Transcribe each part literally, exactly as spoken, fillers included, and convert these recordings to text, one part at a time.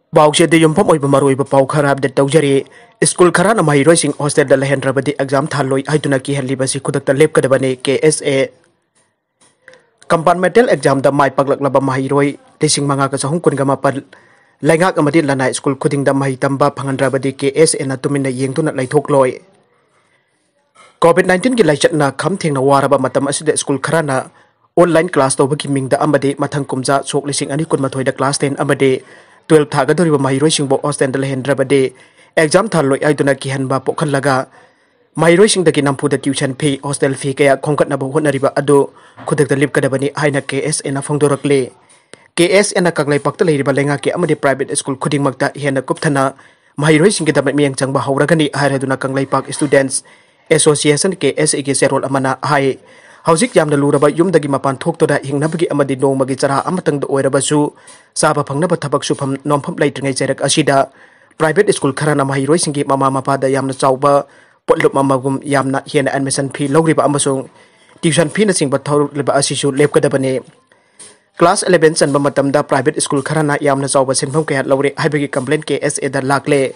ꯄꯥꯎꯁꯦ ꯑꯗꯨ ꯌꯨꯝꯐꯝ ꯑꯣꯏꯕ ꯃꯔꯨꯑꯣꯏꯕ ꯄꯥꯎ ꯈꯔ ꯑꯞꯗꯦꯠ ꯇꯧꯖꯔꯤ꯫ ꯁ꯭ꯀꯨꯜ ꯈꯔꯅ ꯃꯍꯩꯔꯣꯏꯁꯤꯡ ꯍꯣꯁꯇꯦꯜꯗ ꯂꯩꯍꯟꯗ꯭ꯔꯕꯗꯤ ꯑꯦꯛꯖꯥꯝ ꯊꯥꯍꯜꯂꯣꯏ ꯍꯥꯏꯗꯨꯅ ꯀꯤꯍꯜꯂꯤꯕ ꯑꯁꯤ ꯈꯨꯗꯛꯇ ꯂꯦꯞꯀꯗꯕꯅꯤ, ꯀꯦ ꯑꯦꯁ ꯑꯦ꯫ ꯀꯝꯄꯥꯔꯠꯃꯦꯟꯇꯦꯜ ꯑꯦꯛꯖꯥꯝꯗ ꯃꯥꯏ ꯄꯥꯛꯂꯛꯂꯕ ꯃꯍꯩꯔꯣꯏ ꯂꯤꯁꯤꯡ ꯃꯉꯥꯒ ꯆꯍꯨꯝ ꯀꯨꯟꯒ ꯃꯥꯄꯟ ꯂꯩꯉꯥꯛ ꯑꯃꯗꯤ ꯂꯅꯥꯏ ꯁ꯭ꯀꯨꯜ ꯈꯨꯗꯤꯡꯗ ꯃꯍꯩ ꯇꯝꯕ ꯐꯪꯍꯟꯗ꯭ꯔꯕꯗꯤ ꯀꯦ ꯑꯦꯁ ꯑꯦꯅ ꯇꯨꯃꯤꯟꯅ ꯌꯦꯡꯗꯨꯅ ꯂꯩꯊꯣꯛꯂꯣꯏ꯫ ꯀꯣꯚꯤꯗ ꯅꯥꯏꯟꯇꯤꯟꯒꯤ ꯂꯥꯏꯆꯠꯅ ꯈꯝ ꯊꯦꯡꯅ ꯋꯥꯔꯕ ꯃꯇꯝ ꯑꯁꯤꯗ ꯁ꯭ꯀꯨꯜ ꯈꯔꯅ ꯑꯣꯟꯂꯥꯏꯟ ꯀ꯭ꯂꯥꯁ ꯇꯧꯕꯒꯤ ꯃꯤꯡꯗ ꯑꯃꯗꯤ ꯃꯊꯪ ꯀꯨꯝꯖꯥ ꯁꯣꯛ ꯂꯤꯁꯤꯡ ꯑꯅꯤ ꯀꯨꯟꯃꯥꯊꯣꯏꯗ ꯀ꯭ꯂꯥꯁ ꯇꯦꯟ ꯑꯃꯗꯤ ꯇꯨꯋꯦꯜꯐ ꯊꯥꯒꯗꯧꯔꯤꯕ ꯃꯍꯩꯔꯣꯏꯁꯤꯡꯕꯨ ꯍꯣꯁꯇꯦꯜꯗ ꯂꯩꯍꯟꯗ꯭ꯔꯕꯗꯤ ꯑꯦꯛꯖꯥꯝ ꯊꯥꯍꯜꯂꯣꯏ ꯍꯥꯏꯗꯨꯅ ꯀꯤꯍꯟꯕ ꯄꯣꯛꯍꯜꯂꯒ ꯃꯍꯩꯔꯣꯏꯁꯤꯡꯗꯒꯤ ꯅꯝꯐꯨꯗ ꯇ꯭ꯌꯨꯁꯟ ꯐꯤ, ꯍꯣꯁꯇꯦꯜ ꯐꯤ ꯀꯌꯥ ꯈꯣꯝꯒꯠꯅꯕ ꯍꯣꯠꯅꯔꯤꯕ ꯑꯗꯨ ꯈꯨꯗꯛꯇ ꯂꯦꯞꯀꯗꯕꯅꯤ ꯍꯥꯏꯅ ꯀꯦ ꯑꯦꯁ ꯑꯦꯅ ꯐꯣꯡꯗꯣꯔꯛꯂꯤ꯫ ꯀꯦ ꯑꯦꯁ ꯑꯦꯅ ꯀꯪꯂꯩꯄꯥꯛꯇ ꯂꯩꯔꯤꯕ ꯂꯩꯉꯥꯛꯀꯤ ꯑꯃꯗꯤ ꯄ꯭ꯔꯥꯏꯚꯦꯠ ꯁ꯭ꯀꯨꯜ ꯈꯨꯗꯤꯡꯃꯛꯇ ꯍꯦꯟꯅ ꯀꯨꯞꯊꯅ ꯃꯍꯩꯔꯣꯏꯁꯤꯡꯒꯤꯗꯃꯛ ꯃꯤꯠꯌꯦꯡ ꯆꯪꯕ ꯍꯧꯔꯒꯅꯤ ꯍꯥꯏꯔꯗꯨꯅ ꯀꯪꯂꯩꯄꯥꯛ ꯁ꯭ꯇꯨꯗꯦꯟꯠꯁ ꯑꯦꯁꯣꯁꯤꯌꯦꯁꯟ, ꯀꯦ ꯑꯦꯁ ꯑꯦꯒꯤ ꯆꯦꯔꯣꯜ ꯑꯃꯅ ꯍꯥꯏ꯫ ꯍꯧꯖꯤꯛ ꯌꯥꯝꯅ ꯂꯨꯔꯕ ꯌꯨꯝꯗꯒꯤ ꯃꯄꯥꯟ ꯊꯣꯛꯇꯨꯅ ꯍꯤꯡꯅꯕꯒꯤ ꯑꯃꯗꯤ ꯅꯣꯡꯃꯒꯤ ꯆꯔꯥ ꯑꯃꯇꯪꯗ ꯑꯣꯏꯔꯕꯁꯨ ꯆꯥꯕ ꯐꯪꯅꯕ ꯊꯕꯛ ꯁꯨꯐꯝ ꯅꯣꯝꯐꯝ ꯂꯩꯇ꯭ꯔꯤꯉꯩ ꯆꯩꯔꯛ ꯑꯁꯤꯗ ꯄ꯭ꯔꯥꯏꯚꯦꯠ ꯁ꯭ꯀꯨꯜ ꯈꯔꯅ ꯃꯍꯩꯔꯣꯏꯁꯤꯡꯒꯤ ꯃꯃꯥ ꯃꯄꯥꯗ ꯌꯥꯝꯅ ꯆꯥꯎꯕ ꯄꯣꯠꯂꯨꯝ ꯑꯃꯒꯨꯝ ꯌꯥꯝꯅ ꯍꯦꯟꯅ ꯑꯦꯗꯃꯤꯁꯟ ꯐꯤ ꯂꯧꯔꯤꯕ ꯑꯃꯁꯨꯡ ꯇ꯭ꯌꯨꯁꯟ ꯐꯤꯅꯆꯤꯡꯕ ꯊꯧꯔꯛꯂꯤꯕ ꯑꯁꯤꯁꯨ ꯂꯦꯞꯀꯗꯕꯅꯤ꯫ ꯀ꯭ꯂꯥꯁ ꯑꯦꯂꯦꯚꯦꯟ ꯆꯟꯕ ꯃꯇꯝꯗ ꯄ꯭ꯔꯥꯏꯚꯦꯠ ꯁ꯭ꯀꯨꯜ ꯈꯔꯅ ꯌꯥꯝꯅ ꯆꯥꯎꯕ ꯁꯦꯟꯐꯝ ꯀꯌꯥ ꯂꯧꯔꯦ ꯍꯥꯏꯕꯒꯤ ꯀꯝꯄ꯭ꯂꯦꯟ ꯀꯦ ꯑꯦꯁ ꯑꯦꯗ ꯂꯥꯛꯂꯦ꯫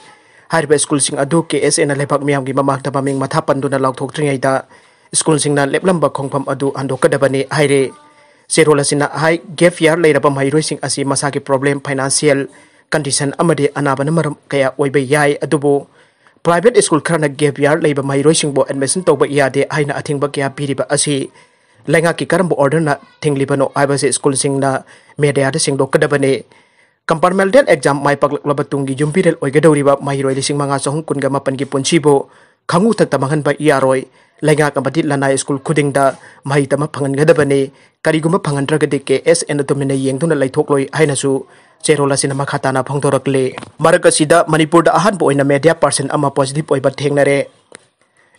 ꯍꯥꯏꯔꯤꯕ ꯁ꯭ꯀꯨꯜꯁꯤꯡ ꯑꯗꯨ ꯀꯦ ꯑꯦꯁ ꯑꯦꯅ ꯂꯩꯕꯥꯛ ꯃꯤꯌꯥꯝꯒꯤ ꯃꯃꯥꯡꯗ ꯃꯃꯤꯡ ꯃꯊꯥ ꯄꯟꯗꯨꯅ ꯂꯥꯎꯊꯣꯛꯇ꯭ꯔꯤꯉꯩꯗ ꯁ꯭ꯀꯨꯜꯁꯤꯡꯅ ꯂꯦꯞꯂꯝꯕ ꯈꯣꯡꯐꯝ ꯑꯗꯨ ꯍꯟꯗꯣꯛꯀꯗꯕꯅꯤ ꯍꯥꯏꯔꯦ꯫ ꯆꯦꯔꯣꯜ ꯑꯁꯤꯅ ꯍꯥꯏ, ꯒꯦꯞ ꯌꯥꯔ ꯂꯩꯔꯕ ꯃꯍꯩꯔꯣꯏꯁꯤꯡ ꯑꯁꯤ ꯃꯁꯥꯒꯤ ꯄ꯭ꯔꯣꯕ꯭ꯂꯦꯝ, ꯐꯥꯏꯅꯥꯟꯁꯤꯌꯦꯜ ꯀꯟꯗꯤꯁꯟ ꯑꯃꯗꯤ ꯑꯅꯥꯕꯅ ꯃꯔꯝ ꯀꯌꯥ ꯑꯣꯏꯕ ꯌꯥꯏ, ꯑꯗꯨꯕꯨ ꯄ꯭ꯔꯥꯏꯚꯦꯠ ꯁ꯭ꯀꯨꯜ ꯈꯔꯅ ꯒꯦꯞ ꯌꯥꯔ ꯂꯩꯕ ꯃꯍꯩꯔꯣꯏꯁꯤꯡꯕꯨ ꯑꯦꯗꯃꯤꯁꯟ ꯇꯧꯕ ꯌꯥꯗꯦ ꯍꯥꯏꯅ ꯑꯊꯤꯡꯕ ꯀꯌꯥ ꯄꯤꯔꯤꯕ ꯑꯁꯤ ꯂꯩꯉꯥꯛꯀꯤ ꯀꯔꯝꯕ ꯑꯣꯔꯗꯔꯅ ꯊꯤꯡꯂꯤꯕꯅꯣ ꯍꯥꯏꯕꯁꯤ ꯁ꯭ꯀꯨꯜꯁꯤꯡꯅ ꯃꯦꯗꯤꯌꯥꯗ ꯁꯦꯡꯗꯣꯛꯀꯗꯕꯅꯤ꯫ ꯀꯝꯄꯥꯔꯠꯃꯦꯟꯇꯦꯜ ꯑꯦꯛꯖꯥꯝ ꯃꯥꯏ ꯄꯥꯛꯂꯛꯂꯕ ꯇꯨꯡꯒꯤ ꯌꯨꯝꯕꯤꯔꯦꯜ ꯑꯣꯏꯒꯗꯧꯔꯤꯕ ꯃꯍꯩꯔꯣꯏ ꯂꯤꯁꯤꯡ ꯃꯉꯥ ꯆꯍꯨꯝ ꯀꯨꯟꯒ ꯃꯥꯄꯟꯒꯤ ꯄꯨꯟꯁꯤꯕꯨ ꯈꯪꯉꯨ ꯊꯛꯇ ꯃꯥꯡꯍꯟꯕ ꯌꯥꯔꯣꯏ꯫ ꯂꯩꯉꯥꯛ ꯑꯃꯗꯤ ꯂꯅꯥꯏ ꯁ꯭ꯀꯨꯜ ꯈꯨꯗꯤꯡꯗ ꯃꯍꯩ ꯇꯝꯕ ꯐꯪꯍꯟꯒꯗꯕꯅꯤ꯫ ꯀꯔꯤꯒꯨꯝꯕ ꯐꯪꯍꯟꯗ꯭ꯔꯒꯗꯤ ꯀꯦ ꯑꯦꯁ ꯑꯦꯅ ꯇꯨꯃꯤꯟꯅ ꯌꯦꯡꯗꯨꯅ ꯂꯩꯊꯣꯛꯂꯣꯏ ꯍꯥꯏꯅꯁꯨ ꯆꯦꯔꯣꯜ ꯑꯁꯤꯅ ꯃꯈꯥ ꯇꯥꯅ ꯐꯣꯡꯗꯣꯔꯛꯂꯤ꯫ ꯃꯔꯛ ꯑꯁꯤꯗ ꯃꯅꯤꯄꯨꯔꯗ ꯑꯍꯥꯟꯕ ꯑꯣꯏꯅ ꯃꯦꯗꯤꯌꯥ ꯄꯥꯔꯁꯟ ꯑꯃ ꯄꯣꯖꯤꯇꯤꯚ ꯑꯣꯏꯕ ꯊꯦꯡꯅꯔꯦ꯫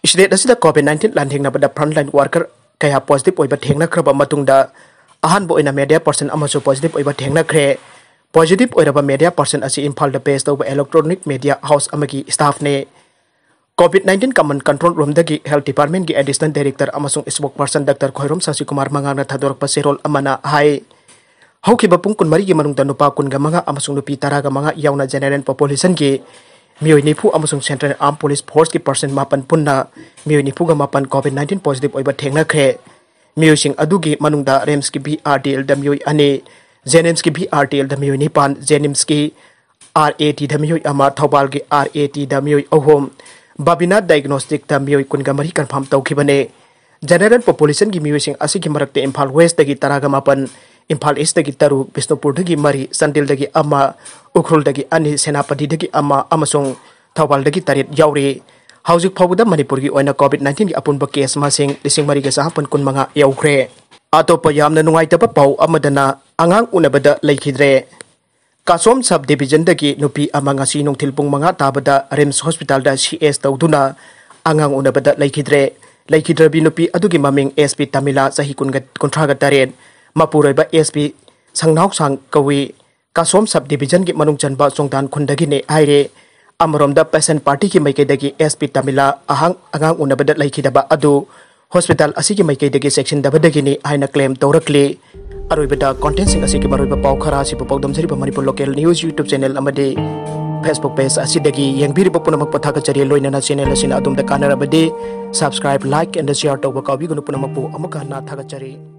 ꯁ꯭ꯇꯦꯠ ꯑꯁꯤꯗ ꯀꯣꯚꯤꯗ ꯅꯥꯏꯟꯇꯤꯟ ꯂꯥꯟꯊꯦꯡꯅꯕꯗ ꯐ꯭ꯔꯟꯠꯂꯥꯏꯟ ꯋꯥꯔꯀꯔ ꯀꯌꯥ ꯄꯣꯖꯤꯇꯤꯚ ꯑꯣꯏꯕ ꯊꯦꯡꯅꯈ꯭ꯔꯕ ꯃꯇꯨꯡꯗ ꯑꯍꯥꯟꯕ ꯑꯣꯏꯅ ꯃꯦꯗꯤꯌꯥ ꯄꯥꯔꯁꯟ ꯑꯃꯁꯨ ꯄꯣꯖꯤꯇꯤꯚ ꯑꯣꯏꯕ ꯊꯦꯡꯅꯈ꯭ꯔꯦ꯫ ꯄꯣꯖꯤꯇꯤꯚ ꯑꯣꯏꯔꯕ ꯃꯦꯗꯤꯌꯥ ꯄꯥꯔꯁꯟ ꯑꯁꯤ ꯏꯝꯐꯥꯜꯗ ꯕꯦꯖ ꯇꯧꯕ ꯏꯂꯦꯛꯇ꯭ꯔꯣꯅꯤꯛ ꯃꯦꯗꯤꯌꯥ ꯍꯥꯎꯁ ꯑꯃꯒꯤ ꯁ꯭ꯇꯥꯐꯅꯦ꯫ ꯀꯣꯚꯤꯗ ꯅꯥꯏꯟꯇꯤꯟ ꯀꯃꯟ ꯀꯟꯇ꯭ꯔꯣꯜ ꯔꯨꯝꯗꯒꯤ ꯍꯦꯜꯊ ꯗꯤꯄꯥꯔꯠꯃꯦꯟꯒꯤ ꯑꯦꯗꯤꯁꯅꯦꯜ ꯗꯥꯏꯔꯦꯛꯇꯔ ꯑꯃꯁꯨꯡ ꯁ꯭ꯄꯣꯛꯁ ꯄꯥꯔꯁꯟ ꯗꯥꯛꯇꯔ ꯈ꯭ꯋꯥꯏꯔꯣꯝ ꯁꯥꯁꯤ ꯀꯨꯃꯥꯔ ꯃꯉꯥꯡꯅ ꯊꯥꯗꯣꯔꯛꯄ ꯆꯦꯔꯣꯜ ꯑꯃꯅ ꯍꯥꯏ, ꯍꯧꯈꯤꯕ ꯄꯨꯡ ꯀꯨꯟꯃꯔꯤꯒꯤ ꯃꯅꯨꯡꯗ ꯅꯨꯄꯥ ꯀꯨꯟꯒ ꯃꯉꯥ ꯑꯃꯁꯨꯡ ꯅꯨꯄꯤ ꯇꯔꯥꯒ ꯃꯉꯥ ꯌꯥꯎꯅ General Populationꯒꯤ ꯃꯤꯑꯣꯏ ꯅꯤꯐꯨ ꯑꯃꯁꯨꯡ Central Armed Police Forceꯀꯤ personnel ꯃꯥꯄꯟ ꯄꯨꯟꯅ ꯃꯤꯑꯣꯏ ꯅꯤꯐꯨꯒ ꯃꯥꯄꯟ COVID nineteen positive ꯑꯣꯏꯕ ꯊꯦꯡꯅꯈ꯭ꯔꯦ꯫ ꯃꯤꯑꯣꯏꯁꯤꯡ ꯑꯗꯨꯒꯤ ꯃꯅꯨꯡꯗ RIMSꯀꯤ VRDLꯗ ꯃꯤꯑꯣꯏ ꯑꯅꯤ, JNIMSꯀꯤ VRDLꯗ ꯃꯤꯑꯣꯏ ꯅꯤꯄꯥꯟ, JNIMSꯀꯤ RATꯗ ꯃꯤꯑꯣꯏ ꯑꯃ, ꯊꯧꯕꯥꯜꯒꯤ RATꯗ ꯃꯤꯑꯣꯏ ꯑꯍꯨꯝ, ꯕꯕꯤꯅꯥ Diagnosticꯇ ꯃꯤꯑꯣꯏ ꯀꯨꯟꯒ ꯃꯔꯤ confirm ꯇꯧꯈꯤꯕꯅꯤ꯫ General Populationꯒꯤ ꯃꯤꯑꯣꯏꯁꯤꯡ ꯑꯁꯤꯒꯤ ꯃꯔꯛꯇ ꯏꯝꯐꯥꯜ Westꯇꯒꯤ ꯇꯔꯥꯒ ꯃꯥꯄꯟ, ꯏꯝꯐꯥꯜ Eastꯇꯒꯤ ꯇꯔꯨꯛ, ꯕꯤꯁꯅꯨꯄꯨꯔꯗꯒꯤ ꯃꯔꯤ, ꯆꯥꯟꯗꯦꯜꯗꯒꯤ ꯑꯃ, ꯎꯈ꯭ꯔꯨꯜꯗꯒꯤ ꯑꯅꯤ, ꯁꯦꯅꯥꯄꯇꯤꯗꯒꯤ ꯑꯃ ꯑꯃꯁꯨꯡ ꯊꯧꯕꯥꯜꯗꯒꯤ ꯇꯔꯦꯠ ꯌꯥꯎꯔꯤ꯫ ꯍꯧꯖꯤꯛ ꯐꯥꯎꯕꯗ ꯃꯅꯤꯄꯨꯔꯒꯤ ꯑꯣꯏꯅ COVID nineteenꯒꯤ ꯑꯄꯨꯟꯕ case ꯃꯁꯤꯡ ꯂꯤꯁꯤꯡ ꯃꯔꯤꯒ ꯆꯥꯃꯥꯄꯟ ꯀꯨꯟꯃꯉꯥ ꯌꯧꯈ꯭ꯔꯦ꯫ ꯑꯇꯣꯞꯄ ꯌꯥꯝꯅ ꯅꯨꯡꯉꯥꯏꯇꯕ ꯄꯥꯎ ꯑꯃꯗꯅ ꯑꯉꯥꯡ ꯎꯅꯕꯗ ꯂꯩꯈꯤꯗ꯭ꯔꯦ꯫ ꯀꯥꯁꯣꯝ Sub Divisionꯗꯒꯤ ꯅꯨꯄꯤ ꯑꯃ ꯉꯁꯤ ꯅꯨꯡꯊꯤꯜ ꯄꯨꯡ ꯃꯉꯥ ꯇꯥꯕꯗ RIMS Hospitalꯗ CS ꯇꯧꯗꯨꯅ ꯑꯉꯥꯡ ꯎꯅꯕꯗ ꯂꯩꯈꯤꯗ꯭ꯔꯦ꯫ ꯂꯩꯈꯤꯗ꯭ꯔꯕꯤ ꯅꯨꯄꯤ ꯑꯗꯨꯒꯤ ꯃꯃꯤꯡ SP ꯇꯃꯤꯂꯥ, ꯆꯍꯤ ꯀꯨꯟꯒ, ꯀꯨꯟꯊ꯭ꯔꯥꯒ ꯇꯔꯦꯠ, ꯃꯄꯨꯔꯣꯏꯕ SP ꯁꯪꯅꯥꯎꯁꯥꯡ ꯀꯧꯏ꯫ ꯀꯥꯁꯣꯝ Sub Divisionꯒꯤ ꯃꯅꯨꯡ ꯆꯟꯕ ꯆꯣꯡꯗꯥꯟ ꯈꯨꯟꯗꯒꯤꯅꯦ ꯍꯥꯏꯔꯦ꯫ ꯑꯃꯔꯣꯝꯗ patient partyꯒꯤ ꯃꯥꯏꯀꯩꯗꯒꯤ SP ꯇꯃꯤꯂꯥ ꯑꯍꯥꯡ-, ꯑꯉꯥꯡ ꯎꯅꯕꯗ ꯂꯩꯈꯤꯗꯕ ꯑꯗꯨ hospital ꯑꯁꯤꯒꯤ ꯃꯥꯏꯀꯩꯗꯒꯤ ꯆꯦꯛꯁꯤꯟꯗꯕꯗꯒꯤꯅꯤ ꯍꯥꯏꯅ claim ꯇꯧꯔꯛꯂꯤ꯫ ꯑꯔꯣꯏꯕꯗ contentꯁꯤꯡ ꯑꯁꯤꯒꯤ ꯃꯔꯨꯑꯣꯏꯕ ꯄꯥꯎ ꯈꯔ ꯑꯁꯤꯕꯨ ꯄꯥꯎꯗꯝꯖꯔꯤꯕ Manipur Local News YouTube channel ꯑꯃꯗꯤ Facebook page ꯑꯁꯤꯗꯒꯤ ꯌꯦꯡꯕꯤꯔꯤꯕ ꯄꯨꯝꯅꯃꯛꯄꯨ ꯊꯥꯒꯠꯆꯔꯤ꯫ ꯂꯣꯏꯅꯅ channel ꯑꯁꯤꯅ ꯑꯗꯣꯝꯗ ꯀꯥꯟꯅꯔꯕꯗꯤ subscribe, like and share ꯇꯧꯕ ꯀꯥꯎꯕꯤꯒꯅꯨ꯫ ꯄꯨꯝꯅꯃꯛꯄꯨ ꯑꯃꯨꯛꯀ ꯍꯟꯅ ꯊꯥꯒꯠꯆꯔꯤ꯫